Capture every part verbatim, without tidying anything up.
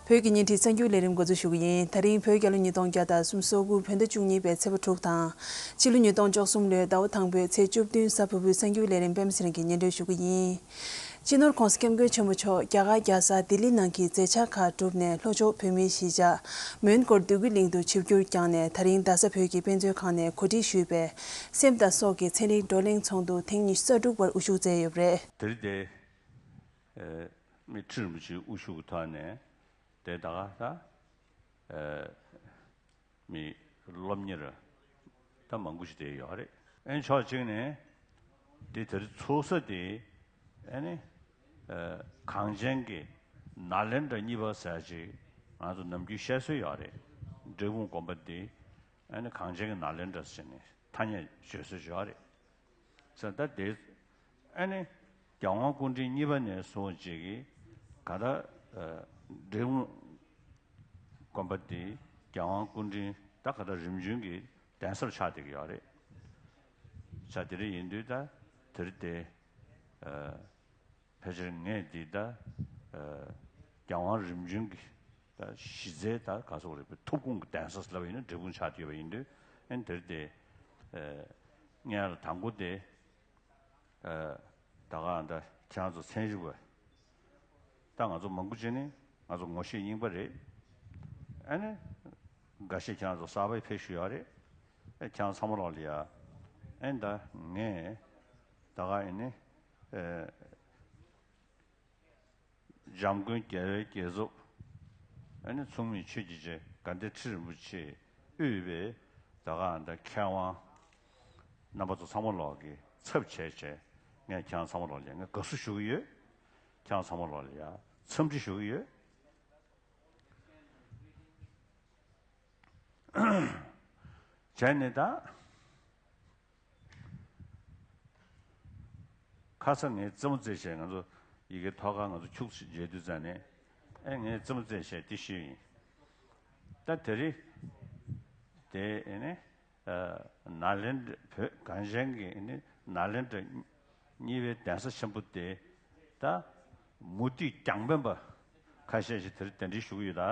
བོད་ཀྱི་བརྙན་འཕྲིན་གསར་འགྱུར་ལས་རིམ་འགོ་འཛུགས་ཞུ་གི་ཡིན། ད་རིང་བོད་རྒྱལ་ལོ་ཉིས་སྟོང་བརྒྱ་དང་སུམ་ཅུ་སོ་དགུ་བོད་ཟླ་བཅུ་གཉིས་པའི་ཚེས་པ་དྲུག་དང་། ཕྱི་ལོ་ཉིས་སྟོང་བཅུ་གསུམ་ལོའི་ཟླ་བ་དང་པོའི་ཚེས་བཅུ་བདུན་གཟའ་ཕུར་བུའི་གསར་འགྱུར་ལས་རིམ་པད་མ་ཚེ་རིང་གིས་སྙན་སྒྲོན་ཞུ་གི་ཡིན། སྤྱི་ནོར་༧གོང་ས་༧སྐྱབས་མགོན་ཆེན་པོ་མཆོག་རྒྱ་གར་རྒྱལ་ས་ལྡི་ལི་ནང་གི་མཛད་འཆར་ཁག་གྲུབ་ནས་ལྷོ་ཕྱོགས་བོད་མིའི་གཞིས་ཆགས་མོན་གྷོར་འདོད་རྒུ་གླིང་དུ་ཆིབས་བསྒྱུར་བསྐྱངས་ནས། ད་རིང་རྡ་ས་བོད་ཀྱི་དཔེ་མཛོད་ཁང་ནས་གོ་སྒྲིག་ཞུས་པའི་སེམས་དང་སྲོག་གི་ཚན་རིག་བགྲོ་གླེང་ཚོགས་འདུ་ཐེངས་ཉི་ཤུ་རྩ་དྲུག་པར་དབུ་བཞུགས་མཛད་ཡོད་པ་རེད། དེ་རིང་དེ། ཨེ། མི་ཁྲི་རིན་པོ་ཆེའི་དབུ་བཞུགས་ཀྱི་ཐོག་ནས་དེ་ད་ག་ད། ཨེ། མི་སློབ་གཉེར་ད་མང་པོ་ཞིག་བསྡད་ཡོད་རེད། ཨེ། ཕྱོགས་གཅིག་ནས་དེ་དེར་ཚུགས་ས་དེ། ཨེ་ནི། ཨེ། གངས་ཅན་གྱི་ནཱ་ལེནྡྲ་གཉིས་པ་ཟེར་ཅིག་ང་ཚོ་ནམ་རྒྱུན་བཤད་སྲོལ་ཡོད་རེད། འབྲས་སྤུངས་དགོན་པ་དེ། ཨེ་ནི་གངས་ཅན་གྱི་ནཱ་ལེནྡྲ་ཟེར་ནས་ཐ་སྙད་བརྗོད་སྲོལ་ཡོད་རེད། ཟེར་ད་དེ། ཨེ་ནི། རྒྱལ་དབང་སྐུ་ཕྲེང་གཉིས་པ་ནས་བཟུང་བྱས་ཀྱི་ག་ད། ཨ། འབྲས་སྤུངས་དགོན་པ་འདི་རྒྱལ་དབང་སྐུ་ཕྲེང་ད་ག་ད་རིམ་བྱོན་གྱི་གདན་སར་ཆགས་བསྡད་ཀྱི་ཡོད་རེད། ཆགས་བསྡད་རེད། ཡིན་དུས་ད་དེར་དེ། ཨ། ཕལ་ཆེར་ངས་འདི་ད། ཨ། རྒྱལ་དབང་རིམ་བྱོན་གྱི་ད་གཞི་རྩའི་ད་ག་ཟེར་དགོས་རེད། ཐུགས་དགོངས་ཀྱི་གདན་ས་ལབ་ཡིན་ན་འབྲས་སྤུངས་ཆགས་བསྡད་ཡོད་པ་ཡིན་དུས། ཨེ་ནི་དེར་དེ། ཨ། ངས་ལ་དང་པོ་དེ། ཨ། ད་ག་ད་ཁྱེད་རང་ཚོ་ཚན་རིག་པ། ད་ང་ཚོ་མང་པོ་ཅིག་ནི་ང་ཚོ་ངོ་ཤེས་རྙིང་པ་རེད། ཨ་ནི། འགའ་ཤས་ཁྱེད་རང་ཚོ་གསར་པ་ཕེབས་བཞུགས་ཡོད་རེད། ཨ། ཁྱེད་རང་ཚང་མ་ལོག་ལ་ཡ། ཨེ། ད་ངས་ད་ག་ཡིན་ནི། ཨ། འཇམ་མགོན་རྒྱལ་བའི་རྒྱལ་ཚབ། ཨ་ནི་མཚུངས་མེད་ཆོས་ཀྱི་རྗེ་དགའ་ལྡན་ཁྲི་རིན་པོ་ཆེས་དབུས་པའི་ད་ག་ད་མཁས་དབང་རྣམ་པ་ཚོ་ཚང་མ་ལོག་གི་ཚབ་བྱས་བྱས། ངས་ཁྱེད་རང་ཚང་མ་ལོག་ལ་ངས་དགའ་བསུ་ཞུ་གི་ཡོད། ཁྱེད་རང་ཚང་མ་ལོག་ལ་ཡ་འཚམས་འདྲི་ཞུ་གི་ཡོད། བྱས་ནས་ད། ཁ་སང་ངས་རྩེད་མོ་རྩེས་བྱས། ང་ཚོ་ཡི་གེ་ཐོག་ཁར་ང་ཚོ་ཁྱུག་ཙམ་མཇལ་དུས་ཙང་ནས། ཨེ། ངས་རྩེད་མོ་རྩེས་བྱས་འདི་ཞུས་ཡིན། ད་དེ་རིང་དེ། ཨེ་ནི། ཨ། ནཱ་ལེནྡྲ། བོད་གངས་ཅན་གྱི། ཨེ་ནི། ནཱ་ལེནྡྲ་གཉིས་པའི་གདན་ས་ཆེན་པོ་དེ། ད་མུ་ཏིག་རྒྱང་འཕེན་པ་ཁ་ཤས་ཤིག་དེར་གདན་འདྲེན་ཞུ་གི་ཡོད་ད།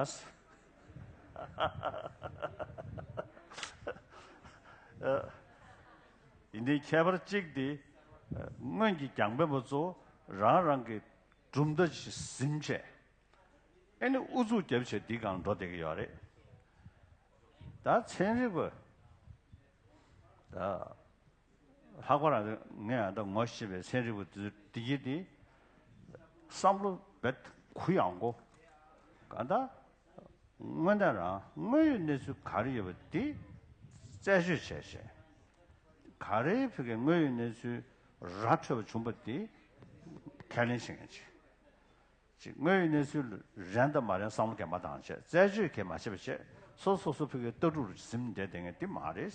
ཨ། ཡིན་དེ་ཁྱད་པར་གཅིག་དེ། སྔོན་གྱི་རྒྱང་འཕེན་པ་ཚོ་རང་རང་གི་གྲུབ་མཐའ་ཞིག་ཟིན་བྱས། ཨེ་ནི་ཨུ་ཚུགས་རྒྱབ་བྱས་འདི་སྒང་འགྲོ་བསྡད་ཀྱི་ཡོད་རེད། ད་ཚན་རིག་པ། ད་ལྷག་པར་ང་ཡང་ད་ངོ་ཤེས་པའི་ཚན་རིག་པ་འདི་འདི་གི་འདི་བསམ་བློ་རྦད་གུ་ཡངས་པོ། གང་ལྟར་དངོས་གནས་རང་དངོས་ཡོད་གནས་ཚུལ་ག་རེ་ཡོད་པ་འདི་རྩད་གཅོད་བྱས་བྱས། ག་རེ་ཕ་གིའི་དངོས་ཡོད་གནས་ཚུལ་ར་འཕྲོད་པ་བྱུང་པ་འདི་ཁས་ལེན་བྱེད་མཁན་ཅིག་ཅིག་དངོས་ཡོད་གནས་ཚུལ་རན་དང་མ་རན་བསམ་བློ་གང་མ་བཏང་བྱས། རྩད་གཅོད་གང་མ་བྱས་པ་བྱས། སོ་སོ་སོ་ཕ་གིའི་ལྟ་གྲུབ་ཟིན་བསྡད་བསྡད་མཁན་འདི་མ་རེད།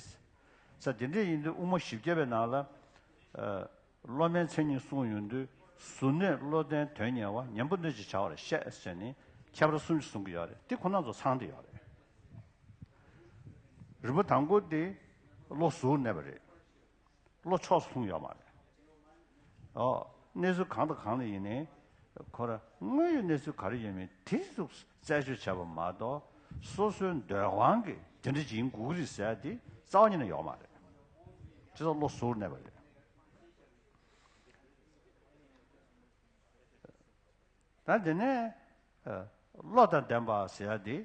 ས་འདི་འདྲ་ཡིན་དུས་དབུ་མ་བཞི་བརྒྱ་པའི་ནང་ལ། ཨ། སློབ་མའི་མཚན་ཉིད་གསུངས་ཡོང་དུས། གཟུར་གནས་བློ་ལྡན་དོན་གཉེར་བ། ཉན་པོ་སྣོད་ཀྱི་བྱ་བར་བཤད་ཟེར་ནས་ཁྱད་པར་གསུམ་ཞིག་གསུང་གི་ཡོད་རེད། དེ་ཁོ་རང་ཚོ་ཚང་བསྡད་ཡོད་རེད། རིམ་པ་དང་པོ་དེ་བློ་གཟུར་གནས་པ་རེད། བློ་ཕྱོགས་སུ་ལྷུང་ཡོད་མ་རེད། ཨོ། གནས་ཚུལ་གང་དང་གང་ལ་ཡིན་ནའི། ཁོ་རང་དངོས་ཡོད་གནས་ཚུལ་ག་རེ་ཡོད་མེད་དེ་ཚོ་རྩད་གཅོད་བྱས་པ་མ་གཏོགས། སོ་སོའི་འདོད་དབང་གིས་དེ་འདྲ་ཅིག་ཡིན་དགོས་ཀྱི་རེད་ཟེར་ཡ་དེ་རྩ་བ་ཉིད་ནས་ཡོད་མ་རེད། བྱས་ཙང་བློ་གཟུར་གནས་པ་རེད། ད་དེ་ནས། ཨ། བློ་དང་ལྡན་པ་ཟེར་ཡ་དེ།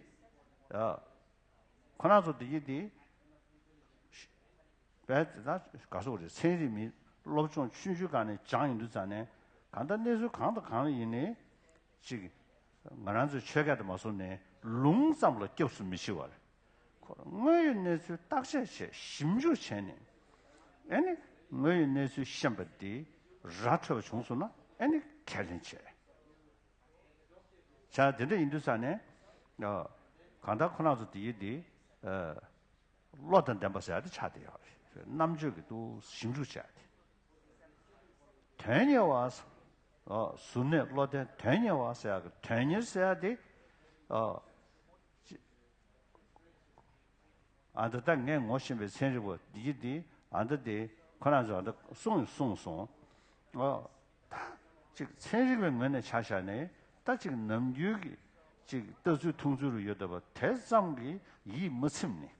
ཨ། ཁོ་རང་ཚོ་དེ་གི་དེ། བས་ད་ག་སོགས་རེད། ཚན་རིག་མི་སློབ་སྦྱོང་ཆུང་ཆུང་སྒང་ནས་སྦྱངས་ཡོང་དུས་ཙང་ནས། གང་ལྟར་གནས་ཚུལ་གང་དང་གང་ལ་ཡིན་ནའི་ཅིག་ང་རང་ཚོའི་ཆོས་སྐད་དུ་མ་སོང་ནས་ལུང་ཙམ་ལ་སྐྱབས་སུ་མི་མཆི་བར། ཁོ་དངོས་ཡོད་གནས་ཚུལ་བརྟག་དཔྱད་བྱས། ཞིབ་འཇུག་བྱས་ནས། ཨེ་ནི་དངོས་ཡོད་གནས་ཚུལ་ཤེས་པ་འདི་ར་འཕྲོད་པ་བྱུང་སོང་ན། ཨེ་ནི་ཁས་ལེན་བྱས། བྱས། དེ་འདྲ་ཡིན་དུས་ཙང་ནས། ཨ། གང་ལྟར་ཁོ་རང་ཚོ་དེ་ཡི་དེ། ཨ། བློ་དང་ལྡན་པ་ཟེར་ཡ་དེ་ཆགས་བསྡད་ཡོད་རེད། རྣམ་དཔྱོད་ཀྱི་ཏུ་ཞིབ་འཇུག་བྱས་ཏེ། དོན་གཉེར་བ། ཨ། གཟུར་གནས་བློ་ལྡན་དོན་གཉེར་བ་ཟེར་ཡ་གི་དོན་གཉེར་ཟེར་ཡ་དེ། ཨ། ཅི། ཨ། འདི་ལྟར་ངས་ངོ་ཤེས་པའི་ཚན་རིག་པ་འདི་གི་འདི། ཨ། འདི་འདི་ཁོ་རང་ཚོ་ཨ། འདི་གསུངས་གསུངས་སོང་། ཨ། ད་ཅིག་ཚན་རིག་པའི་ངོས་ནས་ཆ་བཞག་ནས། ད་ཅིག་ནམ་རྒྱུན་གྱི་ ཅིག་ལྟ་ཚུལ་མཐོང་ཚུལ་རུ་ཡོད་བསྡད་པ་དེ་ཙམ་གྱིས་ཡིད་མི་ཚིམ་ནས།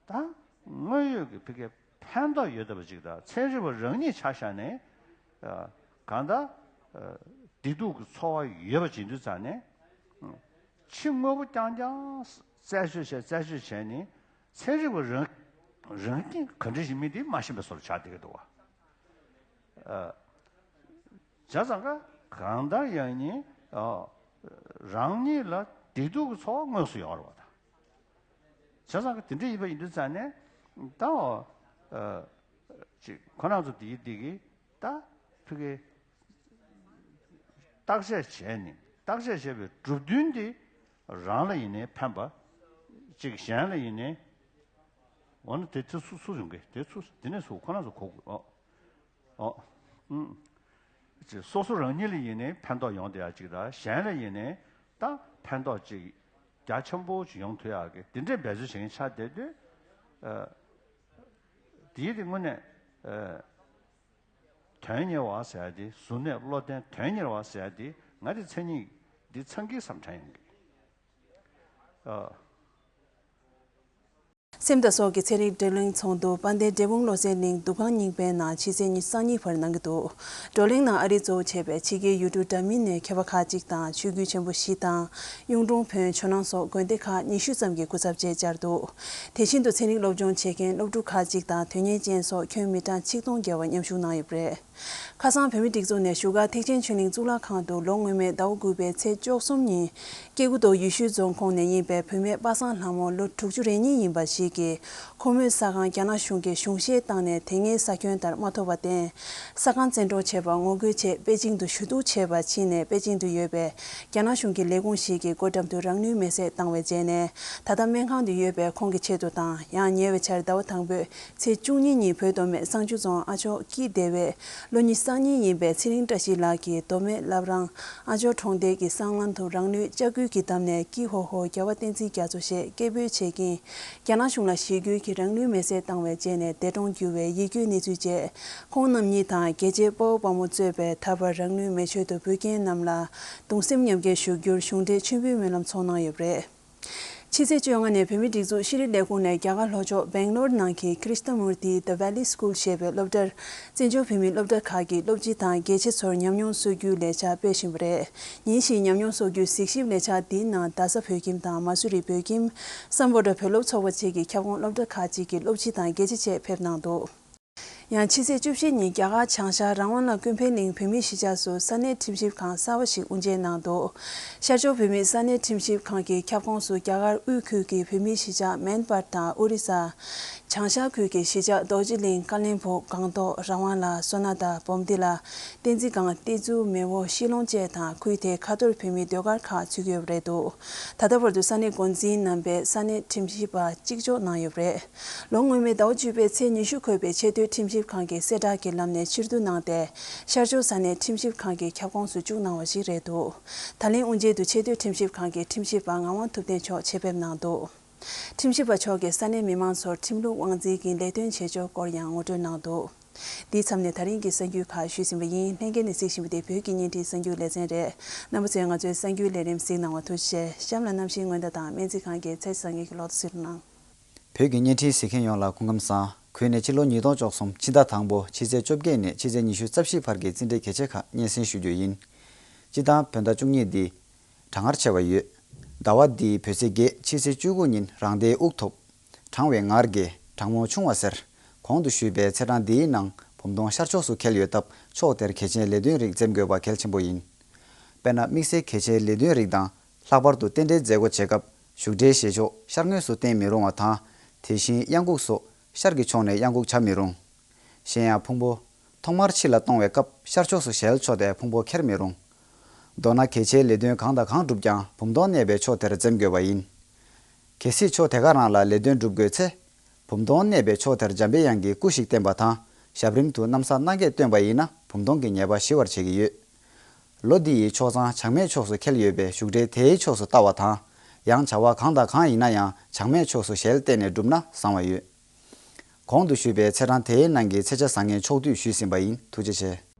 ད་དངོས་ཡོད་ཀྱི་ཕ་གིའི་ཕན་ཐོགས་ཡོད་བསྡད་པ་ཅིག་དང་ཚན་རིག་པ་རང་ཉིད་ཆ་བཞག་ནས་ཨ་གང་ལྟར་ཨ་བདེ་སྡུག་གི་ཚོར་བ་ཡོད་པ་ཅིག་ཡིན་དུས་ཙང་ནས། ཨ་ཕྱི་དངོས་པོ་རྐྱང་རྐྱང་རྩད་གཅོད་བྱས་རྩད་གཅོད་བྱས་ནས་ཚན་རིག་པ་རང་རང་ཉིད་ག་འདྲ་ཞིག་མིན་དེ་མ་ཤེས་པའི་བཟོ་འདྲ་ཆགས་བསྡད་ཀྱི་འདུག་བ། ཨ། བྱས་ཙང་ཀ་གང་ལྟར་ཡང་ནི་ཨ་རང་ཉིད་ལ་བདེ་སྡུག་གི་ཚོར་བ་དངོས་སུ་ཡོང་བ་རེད་བ་ད། བྱས་ཙང་ཀ་དེ་འདྲ་ཡིན་པ་ཡིན་དུས་ཙང་ནས་ད་ཨ་ཅིག་ཁོ་རང་ཚོ་དེའི་དེ་གི་ད་ཕ་གི་བརྟག་དཔྱད་བྱས་ནས་བརྟག་དཔྱད་བྱས་པའི་གྲུབ་དོན་དེ་རང་ལ་ཡིན་ནའི་ཕན་པ་ཅིག་གཞན་ལ་ཡིན་ནའི། འོ་ན་དེ་དེ་སུ་སུ་ཡོང་གི་དེ་སུ་དེ་ནས་སུ་ཁོ་རང་ཚོ་གོ་དགོས་ཨོ། ཨོ། ཨུམ། ཅེས་སོ་སོ་རང་ཉིད་ལ་ཡིན་ནའི་ཕན་ཐོགས་ཡོང་བསྡད་ཡ་གཅིག་དང་གཞན་ལ་ཡིན་ནའི་ད་ཕན་ཐོགས་ཅིག་རྒྱ་ཆེན་པོ་ཅིག་ཡོང་ཐུབ་ཡ་གི་དེ་འདྲའི་འབད་རྩོལ་བྱེད་མཁན་ཆགས་བསྡད་དུས། ཨ། དེའི་དེ་དངོས་གནས་ཨ་དོན་གཉེར་བ་ཟེར་ཡ་དེ་གཟུར་གནས་བློ་ལྡན་དོན་གཉེར་བ་ཟེར་ཡ་དེ་ང་དེ་མཚན་ཉིད་འདི་ཚང་གི་བསམ་དྲན་ཡོང་གི། ཨ། སེམས་དང་སྲོག་གི་ཚན་རིག་བགྲོ་གླེང་ཚོགས་འདུ་དཔལ་ལྡན་འབྲས་སྤུངས་བློ་གསལ་གླིང་འདུ་ཁང་རྙིང་པའི་ནང་ཕྱི་ཚེས་ཉི་ཤུ་རྩ་གཉིས་བར་གནང་གི་འདུག་བགྲོ་གླེང་ནང་ཨ་རིར་གཙོ་བོ་བྱས་པའི་ཕྱི་རྒྱལ་ཡུལ་གྲུ་འདྲ་མིན་ནས་མཁས་པ་ཁག་ཅིག་དང་ཆོས་བརྒྱུད་ཆེན་པོ་བཞི་དང་གཡུང་དྲུང་བོན་ཇོ་ནང་སོགས་དགོན་སྡེ་ཁག་ཉི་ཤུ་ཙམ་གྱི་སྐུ་ཚབ་བཅས་བཅར་འདུག་དེ་བཞིན་དུ་ཚན་རིག་སློབ་སྦྱོང་བྱེད་མཁན་སློབ་ཕྲུག་ཁག་ཅིག་དང་དོན་གཉེར་ཅན་སོགས་ཁྱོན་མི་གྲངས་ཆིག་སྟོང་བརྒལ་བ་མཉམ་ཞུགས་གནང་ཡོད་པ་རེད། ཁ་སང་བོད་མིའི་སྒྲིག་འཛུགས་ནས་བཞུགས་སྒར་ཐེག་ཆེན་ཆོས་གླིང་གཙུག་ལག་ཁང་དུ་ལོ་སྔོན་མའི་ཟླ་བ་དགུ་པའི་ཚེས་བཅུ་གསུམ་ཉིན། སྐྱེ་རྒུ་མདོ་ཡུལ་ཤུལ་རྫོང་ཁོངས་ནས་ཡིན་པའི་བུད་མེད་པ་སངས་ལྷ་མོ་ལོ་དྲུག་ཅུ་རེ་གཉིས་ཡིན་པ་ཞིག་གིས། ཁོ་མོའི་ས་ཁང་རྒྱ་ནག་གཞུང་གིས་གཞུང་བཞེས་བཏང་ནས་དེ་སྔའི་ས་ཁྱོན་ལྟར་མ་ཐོབ་པར་བརྟེན། ས་ཁང་བཙན་འཕྲོག་བྱས་པར་ངོ་རྒོལ་ཆེད་པེ་ཅིང་དུ་ཞུ་གཏུག་བྱེད་པར་ཕྱིན་ནས་པེ་ཅིང་དུ་ཡོད་པའི་རྒྱ་ནག་གཞུང་གི་ལས་ཁུངས་ཤིག་གི་སྒོ་འགྲམ་དུ་རང་ལུས་མེར་སྲེག་བཏང་བའི་རྗེས་ནས། ད་ལྟ་སྨན་ཁང་དུ་ཡོད་པའི་ཁོང་གི་ཆེད་དུ་དང་ཡང་ཉེ་བའི་ཆར་ཟླ་བ་དང་པོའི། ཚེས་བཅུ་གཉིས་ཉིན་བོད་མདོ་སྨད་བསང་ཆུ་རྫོང་ཨ་ཇོ་སྐྱིད་སྡེ་བའི་ལོ་ཉི་ཤུ་རྩ་གཉིས་ཡིན་པའི་ཚེ་རིང་བཀྲ་ཤིས་ལགས་ཀྱིས་མདོ་སྨད་བླ་བྲང་ཨ་ཇོ་གྲོང་རྡལ་གྱི་སྲང་ལམ་དུ་རང་ལུས་ལྕགས་སྐུལ་གྱིས་བསྡམས་ནས་ཀྱི་ཧོ་ཧོ་རྒྱལ་བ་བསྟན་འཛིན་རྒྱ་མཚོ་ཞེས་སྐད་འབོད་བྱེད་ཀྱིན། རྒྱ་ནག་གཞུང་ལ་ཞི་རྒོལ་གྱིས་རང་ལུས་མེར་སྲེག་བཏང་བའི་རྗེས་ནས་འདས་གྲོངས་གྱུར་བའི་ཡིད་སྐྱོའི་གནས་ཚུལ་བཅས། ཁོང་རྣམ་གཉིས་དང་རྒྱལ་གཅེས་དཔའ་བོ་དཔའ་མོ་གཙོས་པའི་ད་བར་རང་ལུས་མེ་མཆོད་དུ་འབུལ་མཁན་རྣམས་ལ་གདུང་སེམས་མཉམ་སྐྱེད་ཞུ་རྒྱུར་གཞུང་འབྲེལ་མཆོད་འབུལ་སྨོན་ལམ་ཚོགས་གནང་ཡོད་པ་རེད། ཕྱི་ཚེས་བཅོ་ལྔ་ནས་བོད་མིའི་སྒྲིག་འཛུགས་ཤེས་རིག་ལས་ཁུངས་ནས་རྒྱ་གར་ལྷོ་ཕྱོགས་སྦེང་ལོར་ནང་གི་Krishnamurti The Valley School ཞེས་པའི་སློབ་གྲྭར་བཙན་བྱོལ་བོད་མིའི་སློབ་གྲྭ་ཁག་གི་སློབ་སྤྱི་དང་དགེ་ཆེ་ཚོར་ཉམས་མྱོང་སོར་སྐྱོད་ལས་འཆར་སྤེལ་བཞིན་པ་རེད། ཉིན་ཞིག་ཉམས་མྱོང་སོར་སྐྱོད་གཟིགས་ཞིབ་ལས་འཆར་འདིའི་ནང་རྡ་ས་བོད་ཁྱིམ་དང་མ་སུ་རི་བོད་ཁྱིམ། སམ་བྷོ་ཊ་བོད་སློབ་ཚོགས་པ་བཅས་ཀྱི་ཁྱབ་ཁོངས་སློབ་གྲྭ་ཁག་ཅིག་གི་སློབ་སྤྱི་དང་དགེ་ཆེ་བཅས་ཕེབས་གནང་འདུག་ཡང་ཕྱི་ཚེས་བཅུ་བཞི་ཉིན་རྒྱ་གར་བྱང་ཤར་རང་དབང་ལ་ཀུན་ཕན་གླིང་བོད་མིའི་གཞིས་ཆགས་སུ་ས་གནས་ཁྲིམས་ཞིབ་ཁང་གསར་བ་ཞིག་དབུ་འབྱེད་གནང་འདུག་ཤར་ཕྱོགས་བོད་མིའི་ས་གནས་ཁྲིམས་ཞིབ་ཁང་གི་ཁྱབ་ཁོངས་སུ་རྒྱ་གར་དབུས་ཁུལ་གྱི་བོད་མིའི་གཞིས་ཆགས་མན་པར་དང་ཨོ་རི་ས། བྱང་ཤར་ཁུལ་གྱི་གཞིས་ཆགས་རྡོ་རྗེ་གླིང་། ཀ་ལོན་སྦུག། སྒང་ཏོག། རང་དབང་ལ། སོ་ན་ད། སྦོམ་ཏི་ལ། བསྟན་འཛིན་སྒང་། གཏེར་མཛོད། མེ་བོ། ཤི་ལོང་བཅས་དང་ཁུལ་དེའི་ཁ་ཐོར་བོད་མིའི་ཟློས་གར་ཁག་ཚུད་ཀྱི་ཡོད་པ་རེད་འདུག་ད་ལྟ་བར་དུ་ས་གནས་འགོ་འཛིན་རྣམ་པས་ས་གནས་ཁྲིམས་ཞིབ་པ་གཅིག་ལྕོགས་གནང་ཡོད་པ་རེད། ལོ་སྔོན་མའི་ཟླ་བ་བཅུ་པའི་ཚེས་ཉི་ཤུ་འཁོད་པའི་ཆེས་མཐོའི་ཁྲིམས་ཞིབ་ཁང་གིས་གསལ་བསྒྲགས་ཀྱི་ལམ་ནས་ཕྱིར་བསྡུ་གནང་སྟེ། ཤར་ཕྱོགས་ས་གནས་ཁྲིམས་ཞིབ་ཁང་གི་ཁྱབ་ཁོངས་སུ་བཅུག་གནང་བ་ཞིག་རེད་འདུག་ད་ལན་དབུ་འབྱེད་དུ་ཆེས་མཐོའི་ཁྲིམས་ཞིབ་ཁང་གི་ཁྲིམས་ཞིབ་པ་ངག་དབང་ཐུབ་བསྟན་མཆོག་ཆེད་ཕེབས་གནང་འདུག་ཁྲིམས་ཞིབ་པ་མཆོག་གིས་ས་གནས་མི་མང་ཚོར་ཁྲིམས་ལུགས་དབང་འཛིན་གྱི་ལས་དོན་བྱེད་ཕྱོགས་སྐོར་ཡང་ངོ་སྤྲོད་གནང་འདུག་འདིའི་མཚམས་ནས་ད་རིང་གི་གསར་འགྱུར་ཁག་ཞུས་ཟིན་པ་ཡིན། ལྷན་རྒྱས་ནས་གཟིགས་བཞིན་པ་དེ་བོད་ཀྱི་བརྙན་འཕྲིན་གསར་འགྱུར་ལེ་ཚན་རེད། རྣམ་པ་ཚོས་ང་ཚོའི་གསར་འགྱུར་ལས་རིམ་གཟིགས་གནང་བར་ཐུགས་རྗེ་ཆེ། གཤམ་ལ་གནམ་གཤིས་སྔོན་བརྡ་དང་སྨན་རྩིས་ཁང་གི་ཚེས་བཟང་ངན་གྱི་ལོ་ཐོ་གཟིགས་རོགས་གནང་། བོད་ཀྱི་བརྙན་འཕྲིན་གཟིགས་མཁན་ཡོངས་ལ་སྐུ་ཁམས་བཟང་། གུས་ནས་ཕྱི་ལོ་ཉིས་སྟོང་བཅུ་གསུམ་ཕྱི་ཟླ་དང་པོ་ཕྱི་ཚེས་བཅོ་བརྒྱད་ནས་ཕྱི་ཚེས་ཉི་ཤུ་རྩ་བཞི་བར་གྱི་རྩིས་འབྲས་གལ་ཆེ་ཁག་སྙན་སེང་ཞུ་རྒྱུ་ཡིན། སྤྱིར་བཏང་བོད་ཟླ་བཅུ་གཉིས་འདི་གྲང་ངར་ཆེ་བ་ཡོད། ཟླ་བ་འདིའི་བོད་ཚེས་བརྒྱད་ཕྱི་ཚེས་བཅུ་དགུ་ཉིན་རང་སྡེའི་དབུགས་ཐོབ། གྲང་བའི་ངར་གྱིས་གྲང་མོ་ཆུང་བ་ཟེར། གོང་དུ་ཞུས་པའི་ཚེས་གྲངས་འདིའི་ནང་བུམ་སྟོང་ཤར་ཕྱོགས་སུ་འཁེལ་ཡོད་སྟབས་ཕྱོགས་དེར་གལ་ཆེའི་ལས་དོན་རིགས་འཛེམ་དགོས་པ་གལ་ཆེན་པོ་ཡིན། དཔེར་ན་དམིགས་བསལ་གལ་ཆེའི་ལས་དོན་རིགས་དང་། ལྷག་པར་དུ་རྟེན་འབྲེལ་མཛད་སྒོ་བྱེད་སྐབས་བཞུགས་གྲལ་བཞེས་ཕྱོགས་ཤར་ངོས་སུ་བསྟན་མི་རུང་བ་དང་། དེ་བཞིན་གཡང་འགུགས་སོགས་ཤར་གྱི་ཕྱོགས་ནས་གཡང་འགུགས་བྱ་མི་རུང་། གཞན་ཡང་ཕུང་པོ་ཐོག་མར་ཕྱི་ལ་གཏོང་བའི་སྐབས་ཤར་ཕྱོགས་སུ་ཞལ་ཕྱོགས་ཏེ་ཕུང་པོ་ཁྱེར་མི་རུང་། མདོར་ན་གལ་ཆེའི་ལས་དོན་གང་དང་གང་བསྒྲུབས་ཀྱང་བུམ་སྟོང་གནས་པའི་ཕྱོགས་དེར་འཛེམ་དགོས་པ་ཡིན། གལ་སྲིད་ཕྱོགས་དེ་ག་རང་ལ་ལས་དོན་སྒྲུབ་དགོས་ཚེ། བུམ་སྟོང་གནས་པའི་ཕྱོགས་དེར་འཇམ་པའི་དབྱངས་ཀྱི་སྐུ་ཞིག་བསྟན་པ་དང་ཞབས་རིམ་དུ་ན་བཟའ་སྣ་བརྒྱད་བཏོན་པ་ཡིན་ན་བུམ་སྟོང་གི་ཉེས་པ་ཞི་བར་བྱེད་ཀྱི་ཡོད། ལོ་འདི་ཡི་ཕྱོགས་བཟང་བྱང་སྨད་ཕྱོགས་སུ་འཁེལ་ཡོད་པས་བཞུགས་གྲལ་དེའི་ཕྱོགས་སུ་བལྟ་བ་དང་། ཡང་བྱ་བ་གང་དང་གང་ཡིན་ན་ཡང་བྱང་སྨད་ཕྱོགས་སུ་ཞལ་བལྟས་ནས་བསྒྲུབས་ན་བཟང་བ་ཡོད། གོང་དུ་ཞུས་པའི་ཚེས་གྲངས་དེའི་ནང་གི་ཚེས་ཆ་བཟང་ངན་ཕྱོགས་བསྡུས་ཞུས་ཟིན་པ་ཡིན། ཐུགས་རྗེ་ཆེ།